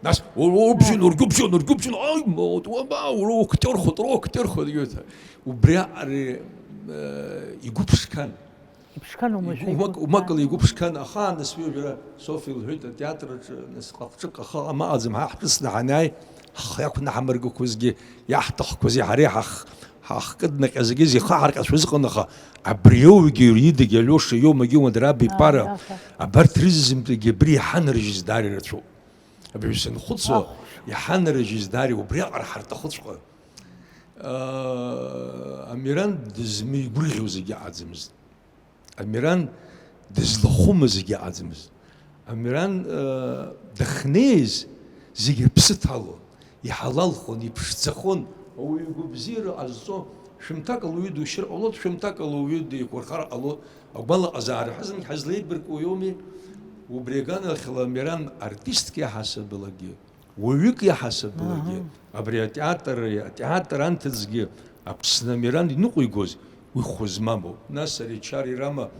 Нас, у-, у-, убжьын, ургьы убжьын, ургьы убжьын, ай, ма, уа, ма, ура, актиорхоит, ура, актиорхоит, иҳәоит. Убри аҟара, э, игәы ԥшқан. Иԥшқан уамашәа игәы, игәы умак-, умакала игәы ԥшқан, ахаан нас уи уажәра Софи лҳәеит, атеатр аҿы, нас, ҟаҟҿык ахы амаҟаӡам, ҳа ҳҿыцны ҳанааи, ҳхы иақәнаҳамыргақәазгьы, иаҳҭахқәази ҳареи ҳах-, ҳахкыднаҟьазгьы зихы ҳарҟьацәа зыҟан, аха абри ауаҩгьы идагьы Алиоша иоумагьы иума дара абиԥара, Аха. Абарҭ рызынтәыгьы абри иҳанарыжьыз даара ирацәоуп. Абри санхәыцуа, Ахә. Иҳанарыжьыз даара убриаҟара ҳарҭахыҵәҟьа. Аа, Амиран дызмеигәырӷьо зегьы аӡамызт. Амиран дызлахәымыз зегьы аӡамызт. Амиран, э, дахьнеиз зегьы аԥсы ҭалон, иҳалалхон, иԥшӡахон, ауаҩы игәабзиара ҟазҵо, шәымҭак ауаҩы душьыр ҟалоит, шәымҭак ауаҩы деиқәырхар ҟалоит, агәалаҟазаара ҳазынгь ҳазлеибаркуа иоуми, убри аганахьала Амиран артистк иаҳасабалагьы, уаҩык иаҳасабалагьы, Аҳа. Абри атеатр, атеатр анҭыҵгьы Аԥсны Амиран иныҟәигоз уи хәы змамоуп. Нас ари Чари Рама,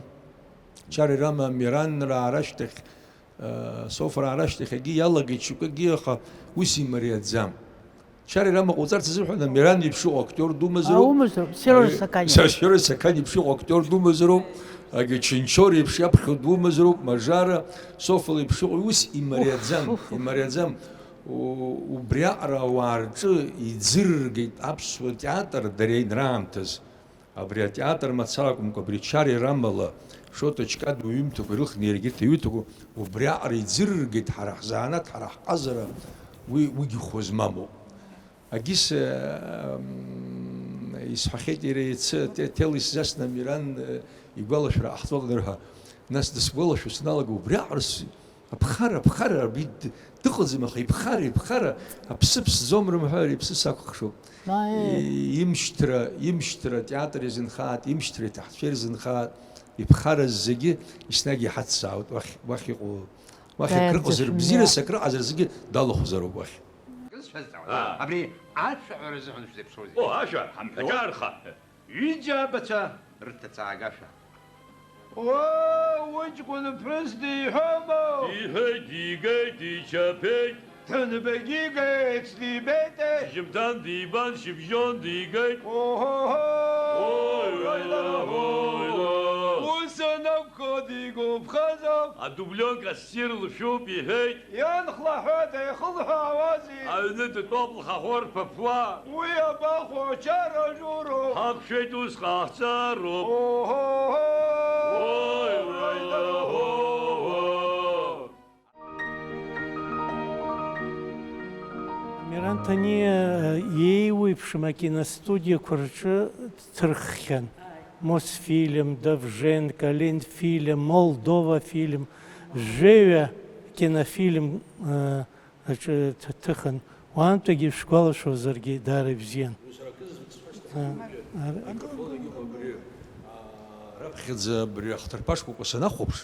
Чари Рама Амиранраа рашьҭахь, э, Софраа рашьҭахь акгьы иалагеит шьоукгьы, аха ус имариаӡам. Чари Рама ҟауҵарц азыҳәан Амиран иеиԥш иҟоу актиор думазароуп. Аумазароуп, Сережа Ари-, Сакани. Се-, Сережа Сакани иеиԥш иҟоу актиор думазароуп. Агьы Чынчор иеиԥш иаԥхьо думазароуп, Мажара, Софа леиԥш иҟоу ус имариаӡам, Уф, уф, уф. Имариаӡам. У-, убриаҟара ауаа рҿы иӡырыргеит аԥсуа театр дара ианраамҭаз. Абри атеатр мацара акәымкәа, абри Чари Рамала, Шоҭа Ҷкадуа иҩымҭақәа ирылхны иара егьырҭ аҩымҭақәа, убриаҟара иӡырыргеит ҳара ҳзанааҭ, ҳара ҳҟазара, уи, уигьы хәы змамоуп. Агьыс, м, исҳәахьеит иара иацы, те-, ҭел исзасны Амиран, э, игәалашәара ҟаҳҵаланы ҳәа. Нас дысгәалашәо саналага, убриаҟара с-, Аԥхара, аԥхара, абри д-, дыҟаӡам, аха иԥхара, иԥхара, аԥсы ԥсӡом рымҳәар, иԥсы сакәыхшоуп. Ма, э. И-, имшьҭра, имшьҭра атеатр изынхааит, имшьҭра иҭаҳцәа ирзынхааит, иԥхара зегьы еснагь иҳацзаауеит, уахь, уахь иҟоу, уахь акрыҟазар, Даиарцәашәымҩа. Бзиарас акрыҟазар зегьы далахәзароуп уахь. Кызшәазҵаауа, Аа. Абри ашәаҳәара азыҳәан шәзеиԥшроузеи? О, ашәа, Ҳамҳәои? Аҿаарха. Ҩыџьа абацәа рҭацаагашәа. Оо, уҷкәын ԥҳәыс диҳәома? Диҳәеит, дигеит, дичаԥеит. Ҭынбагьы игеит, дибеит, еҳ. Шьыжьымҭан дибан, шьыбжьон дигеит. Оҳоҳо! Ой, ой, ой, ой, ой. Ус анакәха, дигәаԥхазар. Адублионка ссир лшәуп, иҳәеит. Ианхлаҳәа деихылҳәаауазеи? Аҩны дтәоуп лхахәы рԥыԥуа. Уи абахәо, ачара журоуп. Ҳақәшәеит, ус ҟаҳҵароуп. Оҳоҳо! Уи, уи, уи, уи. Амиран Ҭаниа иеиуеиԥшым акиностудиақәа рҿы дҭырххьан. Мосфильм, Довженко, Ленфильм, Молдова фильм, жәаҩа кинофильм, э, аҿы ҭ-, ҭыхын, уаантәигьы шәгәалашәозаргьы даара ибзиан. Ус акы зыӡбахә сҭахым. А, ар- Акы акы, акы, акы, акы, а, раԥхьаӡа абри ахҭырԥа шкәакәа санахәаԥш,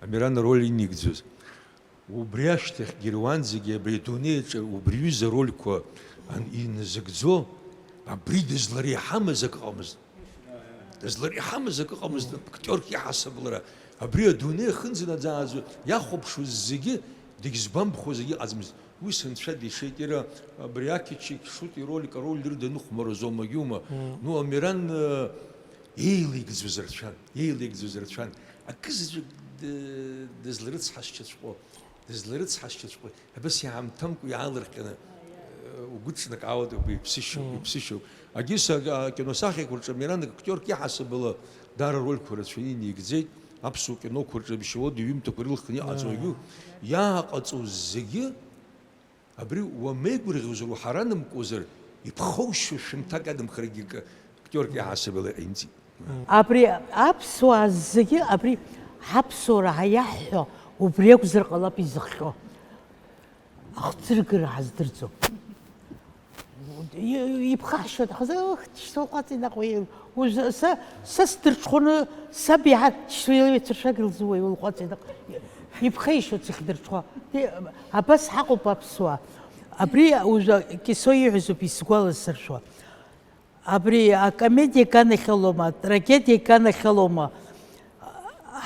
Амиран ароль инигӡоз. Убри ашьҭахьгьы руанӡагьы абри адунеи аҿы убри аҩыза арольқәа ан-, иназыгӡо, абри дызлареиҳамыз акы ыҟамызт. Дызлареиҳамыз акы ыҟамызт, актиорк иаҳасабалара. Абри адунеи ахьынӡанаӡааӡо иахәаԥшуаз зегьы, дагьзгәамԥхо зегьы ыҟаӡамызт. Уи сынцәа дишеит, иара абри ақьачақь Шута иролик ароль даныхәмарыз оумагьы ума. Мм. Ну, Амиран, э, еилеигӡоз рацәан, еилеигӡоз рацәан. Акы заҵәык д-, дызларыцҳасшьаҵәҟьо, дызларыцҳасшьаҵәҟьо. Абас иаамҭамкәа иаалырҟьаны, Угәы ҿнакаауеит, угәы иԥсышьоуп, Мм. Иԥсышьоуп. Агьыс ак-, акиносахьақәа рҿы Миран актиорк иаҳасабала даара арольқәа рацәаны инеигӡеит, аԥсуа киноқәа рҿы Мшьалода иҩымҭақәа ирылхны иҟаҵоу Мм. Иааҟаҵоу зегьы, абри уамеигәырӷьозар, уҳаранамкуазар, иԥхоушьо шәымҭак адамхаргьы к-, актиорк иаҳасабала иҟаимҵеит. Абри аԥсуаа зегьы, абри ҳаԥсуара ҳәа иаҳҳәо, убри акәзар ҟалап изыхҟьо. Ахӡыргара ҳаздырӡом. И-, иԥхашьоит, аха зы, ых, дышьҭоуҟаҵеит наҟ уи. Уж-, са, са сдырҽхәаны, саб иаҳа дышьҭоу еилаҩацәыршәага лзуеи, улҟәаҵеит наҟ. Иԥхеишьоит сахьдырҽхәа. Ди-, абас ҳаҟоуп аԥсуаа. Абри уажәы Кисо ииҳәозоуп исгәаласыршәо. Абри акомедиа иганахьалома, атрагедиа иганахьалома,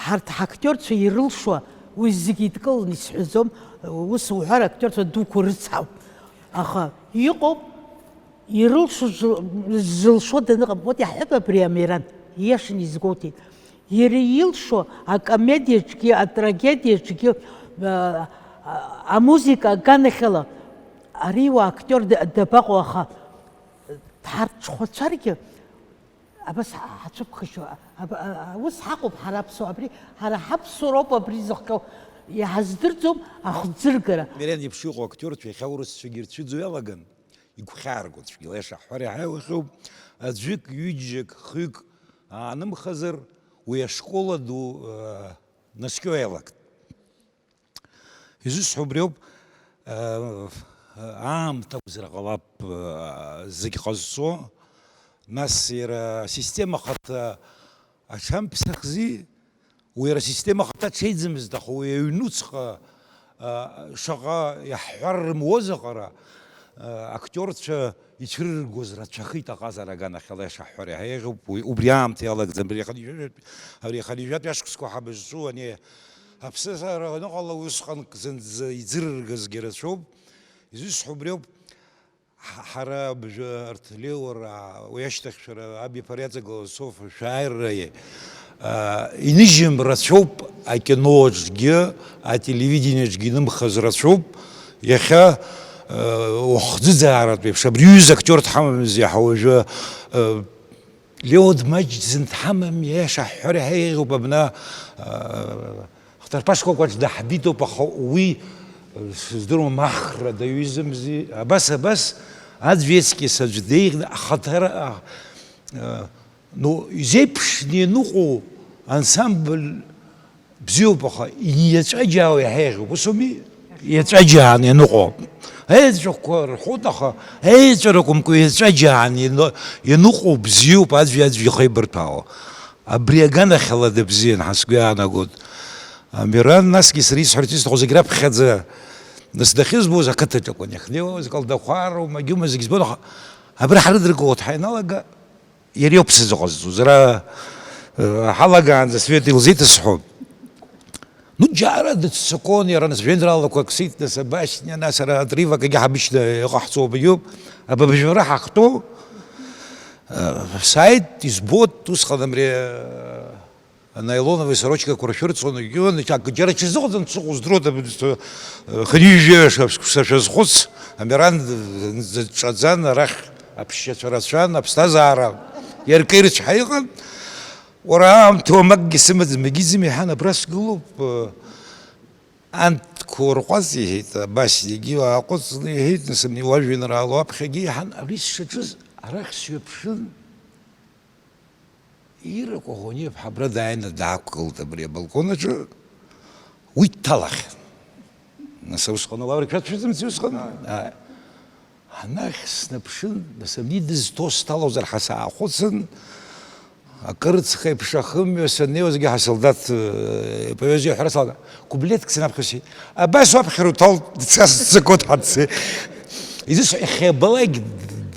ҳарҭ ҳактиорцәа ирылшо, уи зегьы идкыланы исҳәаӡом, ус уҳәар, актиорцәа дуқәа рыцҳауп. Аха иҟоуп, ирылшо зыл-, зылшо даныҟам, вот иаҳҳәап абри Амиран, ииашаны изгәоуҭеит. Иара илшо акомедиаҿгьы, атрагедиаҿгьы, а, а, амузыка аганахьала, ари уа актиор да-, дабаҟоу, аха дҳарҽхәацәаргьы, абас ҳацәыԥхашьо, аб-, а-, а-, ус ҳаҟоуп ҳара аԥсуаа, абри, ҳара ҳаԥсуароуп абри зыхҟьо, иҳаздырӡом ахӡыргара. Миран иеиԥш иҟоу актиорцәа иахьа урысцәагьы ирцәыӡуа иалаган, игәхьаарго цәгьала иаша ҳҳәар иаҳа иухьоуп, аӡәык, ҩыџьак, хҩык аанымхазар, уи ашкола ду, э, наскьо иалагт. Изусҳәо убриоуп, э, аамҭа акәзар ҟалап, э, зегь ҟазҵо, нас иара асистема ахаҭа аҽамԥсахзи, уи иара асистема ахаҭа ҽеиӡамызт, аха уи аҩнуҵҟа, э, шаҟа иаҳҳәар рымуоз аҟара, э, актиорцәа ицәырыргоз рацәахеит аҟазара аганахьала, иаша ҳҳәар иаҳа еиӷьуп, уи, убри аамҭа иалагӡан, абри ахатә ҩажәатәи, абри ахатә ҩажәатәи ашықәсқәа ҳабызҿу ани Аԥсҭазаара аныҟала усҟан зынӡа иӡырыргазгьы рацәоуп. Изусҳәо убриоуп, ҳ-, ҳара абжа арҭ леуара, уи ашьҭахь шәара абиԥара иаҵагылаз соуф шәааира, а, иныжьым рацәоуп, акиноаҿгьы, ателевидениеҿгьы инымхаз рацәоуп. Иахьа, а, ухӡыӡааратә еиԥш, абри ҩыза актиор дҳамамзи, ҳа уажәы, а, Леон маҷӡан дҳамам, иаша ҳҳәар иаҳа еиӷьуп абна, а, хҭарԥа шкәакәаҿ даҳбитоуп, аха уи, сыздыруам, ахра даҩызамзи. Абас, абас, аӡә иеҵкьыс аӡә деиӷьны, ахаҭара, а, а, ну, изеиԥшны ианыҟоу ансамбль бзиоуп, аха иеҵәаџьаау иаҳа еиӷьуп, ус ауми? Иеҵәаџьааны ианыҟоу. Аеҵәақәа рҳәоит, аха аеҵәа ракәымкәа, иеҵәаџьааны ианы-, ианыҟоу бзиоуп, аӡәи-аӡәи ихеибарҭәаауа. Абри аганахьала дыбзиан, ҳа сгәы иаанагоит. Амиран, насгьы сара исҳәарц исҭаху зегь раԥхьаӡа, нас дахьызбоз ақыҭаҿ акәын иахьнеиуаз, Калдахәароума, Гьума зегь збон, аха абра ҳрыдыркыло дҳаиналага, Иара иоуп сзы ҟазҵоз, ара, э, ҳалагаанӡа Света илзеиҭасҳәон. Ну, џьара дыццакуан иара, нас, жәеинраалақәак сиҭ, нас, абашьҭа, нас, ара отрывок, егьа ҳабышьҭа иҟаҳҵо абаҩуп, абыбжьара ҳахтәоу, э, сааит, избоит, усҟан абри, э, анаилоновые сорочкақәа ршәырҵон, егьиуан, ак џьара ҽазыҟаҵан дсыҟоу здыруада, э, хынҩажәа шықәса шәазхәыц, Амиран дҿаӡан, арахь аԥсшьацәа рацәан, аԥсҭазаара иаркы ирыцҳа иҟан. Уара аамҭа уамакгьы сымаӡам, егьиӡам, иҳәан, абра сгылоуп, э, анҭқәа урҟәаҵ, иҳәеит, абас егьи ааҟәыҵны иҳәеит, нас, абни уажәеинраала уаԥхьагьы иҳәан, абри сшаҿыз арахь сҩаԥшын. Ира Коӷониа-ԥҳа абра дааины даақәгылт абри абалкон аҿы. Уи дҭалахьан. Нас усҟан ауаа рқьаҭ шәыҵымци усҟан? Ааи. Анахь снаԥшын, нас абни дызҭоу сҭалозар ҳәа саахәыцын, акырцх еиԥш ахымҩа саннеиуазгьы ҳасолдаҭ, э, ипоезиа ҳәара салаган. Куплетк снаԥхьысит. Абас уаԥхьара уҭалт, дцас дцақәоит ҳаццеит. Изусҭа иахьабалак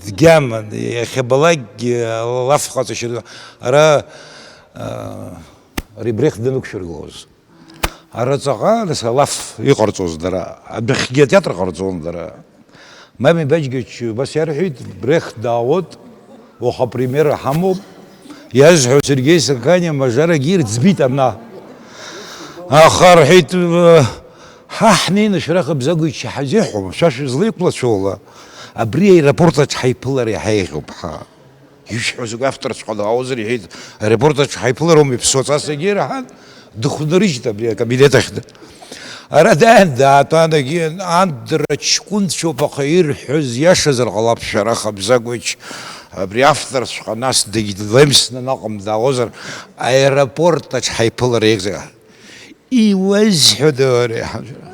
дгьаман, иахьабалакгьы алаф ҟаҵашьа ду. Ара, а, ари Брехт данықәшәыргылоз. Ара ҵаҟа, нас, алаф иҟарҵоз дара. Адәахьгьы атеатр ҟарҵон дара. Мами Баџьгьыч убас иарҳәеит, Брехт даауеит, уаха апремиера ҳамоуп, иазҳәо Сергеи Саканиа Мажарагьы ирӡбит абна. Аха, рҳәеит, ҳа ҳнеины шәара хыбзагәычча ҳазеиҳәом, шәа шәызлеиқәлацәоула. Абри аеропорт аҿы ҳаиԥылар иаҳа еиӷьуп ҳа. Ишәҳәо зегь авторцәа ҟалауазар, иҳәеит, аеропорт аҿы ҳаиԥылароума иԥсуа ҵасгьы ираҳан, дыхәнарыжьит абри акабинет ахь. Ара дааин даатәан, егьи андра ҷкәынцәоуп, аха ирҳәоз иашазар ҟалап, шәара хабзагәыч, абри авторцәаҟа нас дегьлемсны наҟ дааозар, аеропорт аҿы ҳаиԥылар еиӷьзар. Иуазҳәада уара, иҳажәра?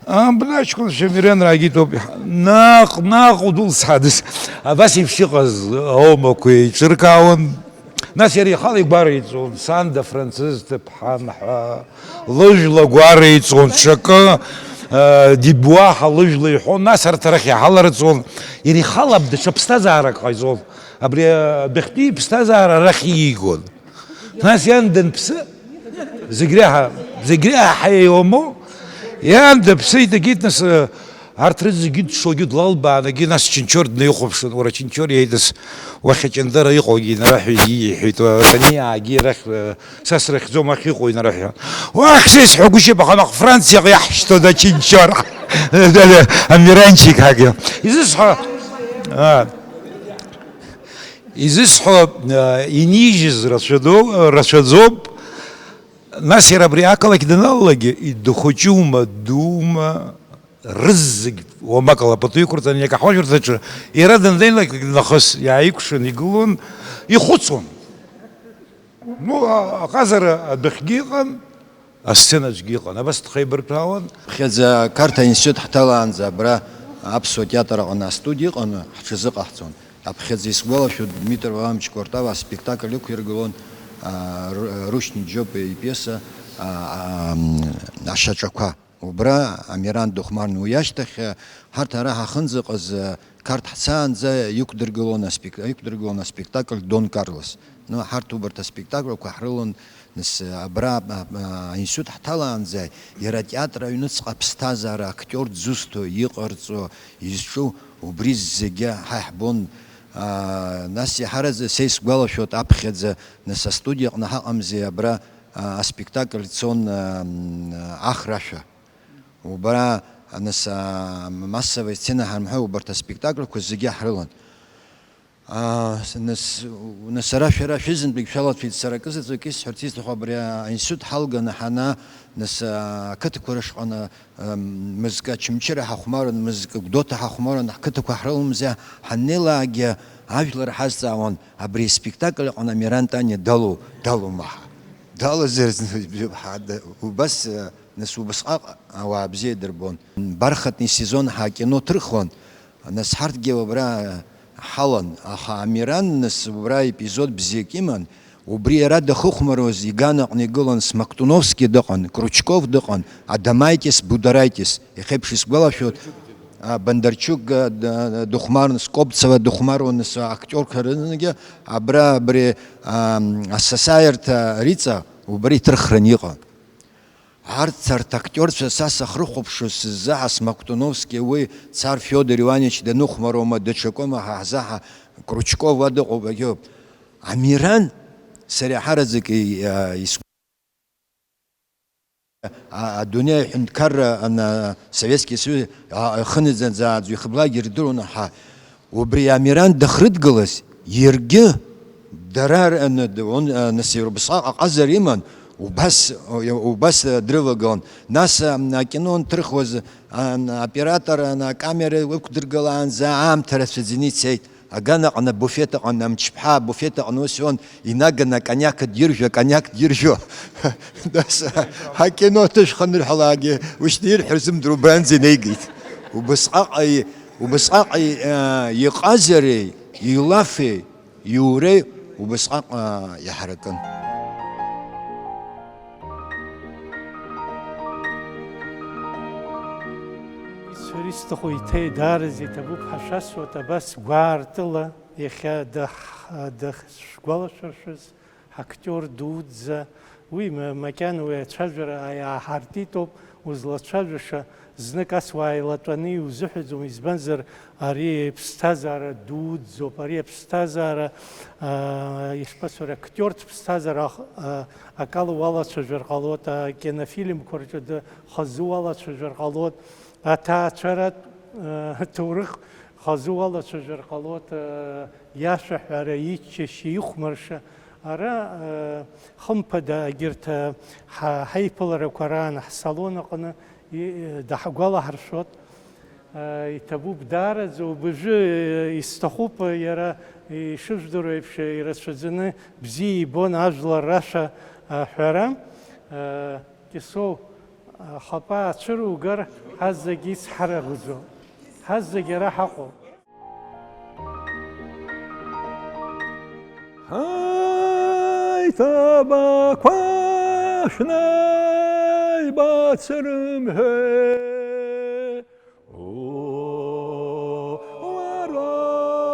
Абна аҷкәынцәа Мирен раагеит ауп, иҳа-, наҟ, наҟ удәылцҳадаз. Абас еиԥш иҟаз аомақәа еиҿыркаауан. Нас иара ихала игәареиҵон, Санда Францыз ҭыԥҳан ҳәа, лыжәла гәареиҵон, ҽакы, э, Дибуа ҳәа лыжәла иҳәон, нас арҭ арахь иҳаларҵон. Иара ихала даҽа ԥсҭазаарак ҟаиҵон. Абри адәахьтәи иԥсҭазаара арахь иигон. Нас иан данԥсы, зегь реиҳа, зегь реиҳа ҳаиоумоу, иан дыԥсит, егьит нас, э, арҭ рызегьы дшогьы длалбаан, егьи нас Чынчор днаихәаԥшын, уара Чынчор иеидас уахь аҷандара иҟоугьы инарыҳәа, егьи иҳәеит, уара ани аагьы арахь, э, са срыхьӡом, уахь иҟоу инарыҳәа. Уахь сеисҳәагәышьап, аха наҟ Франциаҟа иаҳшьҭода Чынчор? Амиранчик ҳагьы. Изысҳәа, а. Изысҳәо, э, инижьыз рацәадоу-, рацәаӡоуп. Нас иара абри ақалақь даналалакгьы, и-, дыхәыҷума, дуума, рызегь уамак ала пату иқәырҵан, иакаҳуажәырҭаҿы иара даннеилак нахыс иааикәшан игылон, ихәыцуан. Ну, а-, аҟазара адәахьгьы иҟан, асценаҿгьы иҟан, абас дхеибарҭәаауан. Ԥхьаӡа Қарҭ аинститут ҳҭалаанӡа абра аԥсуа театр аҟны астудиа ыҟаны ҳҽазыҟаҳҵон. Аԥхьаӡа исгәалашәоит, Дмитр Валерьевич Кортава аспектакль ықәиргылон, а, Ру-, Рушьни Џьопиа ипиеса, а, а, м, Ашьаҿақәа. Убра Амиран дыхәмарны, уи ашьҭахь, а, ҳарҭ ара ҳахынӡаҟаз, а, Қарҭ ҳцаанӡа иқәдыргылон аспек-, иқәдыргылон аспектакль Дон Карлос. Ну, ҳарҭ убарҭ аспектакльқәа ҳрылон, нас, абра, а, а, аинститут ҳҭалаанӡа иара атеатр аҩныҵҟа аԥсҭазаара актиор дзусҭо, иҟарҵо, изҿу, убри зегьы ҳа иаҳбон. А, нас иаҳараӡак са исгәалашәоит аԥхьаӡа, нас, астудиаҟны ҳаҟамзи, абра, а, аспектакль цон, а, м, Ахрашәа. Убра, нас, а, массовая сцена ҳармҳәа, убарҭ аспектакльқәа зегьы ҳрылан. А, с-, нас, нас ара шәара шәызынтәык шәалацәеит, сара акы заҵәык исҳәарц исҭаху абри аинститут ҳалганы ҳана, нас, а, ақыҭақәа рышҟа, ам, мызкы Очамчыра ҳахәмаран, мызкы Гәдоуҭа ҳахәмаран, ҳқыҭақәа ҳрылымзи, ҳаннеилакгьы ажәлар ҳазҵаауан, абри аспектакль аҟны Амиран Таниа далоу, далоума ҳа? Далазар зны, ҳа, да, убас, а, нас убасҟак ауаа бзиа дырбон. Бархатный сезон ҳа акино ҭырхуан, нас ҳарҭгьы убра ҳалан, аха Амиран, нас, убра епизод бзиак иман, убри иара дахыхәмаруаз, иганаҟны игылан Смоктуновски дыҟан, Кручков дыҟан, Адамаитис, Бударайтис, иахьеиԥш исгәалашәоит, а, Бондарчук, а, д-, дыхәмарын, Скопцева дыхәмаруан, нас, актиорқәа рыдагьы, абра, абри, а, асасааирҭа Риҵа убри иҭырхран иҟан. Арҭ, арҭ актиорцәа са сахрыхәаԥшуа сыззаҳа Смоктуновски, уи Цар Фиодор Иванович даныхәмароума, даҽакоума ҳа ҳзаҳа, Кручков уа дыҟоуп, агьоуп. Амиран, сара иаҳараӡак и-, а, ис-, а, адунеи аҳәынҭқарра ана-, Советский Союз, а, ахы наӡаӡа аӡә ихыблагьы ирдыруан ҳа. Убри Амиран дахрыдгылаз, иаргьы дара р-, н-, д-, он, а, нас иара убасҟак аҟазара иман, убас, о, убас, а, дрывагылан. Нас, а, акино анҭырхуаз, а, н-, аоператор, а, н-, акамера ықәдыргылаанӡа аамҭа рацәаӡаны ицеит. Аганаҟны абуфет аҟны, амчԥҳа абуфет аҟны ус ион, инаганы акониак диржәуа, акониак диржәуа. Нас, а, акино ҭышәханырҳәалакгьы, ушьҭа ирҳәар зымдыруа убранӡа инеигеит. Убасҟак, а, и-, Убасҟак, э, иҟазареи, илафи, иуреи убасҟак, э, иаҳаракын. Исҳәар исҭаху иҭе-, даараӡа иҭабуп ҳәа шәасҳәоит, абас гәаартыла иахьа дах-, дахьшәгәалашәыршәаз. Актиор дуӡӡа, уи ма-, макьана уи ацәажәара иааҳартитоуп, узлацәажәаша, знык ас уааилатәаны иузыҳәаӡом, избанзар, ари иԥсҭазаара дуӡӡоуп, ари аԥсҭазаара, аа, ишԥасҳәари, актиортә ԥсҭазаара, аа, акала уалацәажәар ҟалоит, акинофильмқәа рҿы д-, хазы уалацәажәар ҟалоит, аҭаацәаратә Аҭоурых хазы уалацәажәар ҟалоит, иашәаҳәара, иччашьа, ихәмарша. Ара, хымԥада, егьырҭ, ҳа-, ҳаиԥыларақәа раан ҳсалон аҟны и-, даҳгәалаҳаршәот. Иҭабуп даараӡа, убжы, исҭахуп, иара ишыжәдыруа еиԥш, ирацәаӡаны бзиа ибон ажәлар рашәа аҳәара. Кьысоу, ахапа ацәыругар, ҳазегь ицҳарагәӡоуп. Ҳазегь ара ҳаҟоуп. Ҳаиҭабақәа шәнеибац рымҳәеи. Уарада,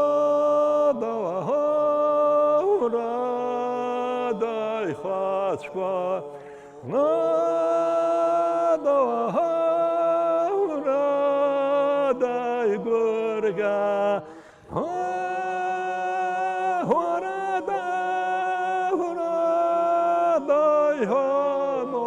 уарада ихацәқәа, уарада, уарада игәырӷьа, уарада, уарада иҳәоно.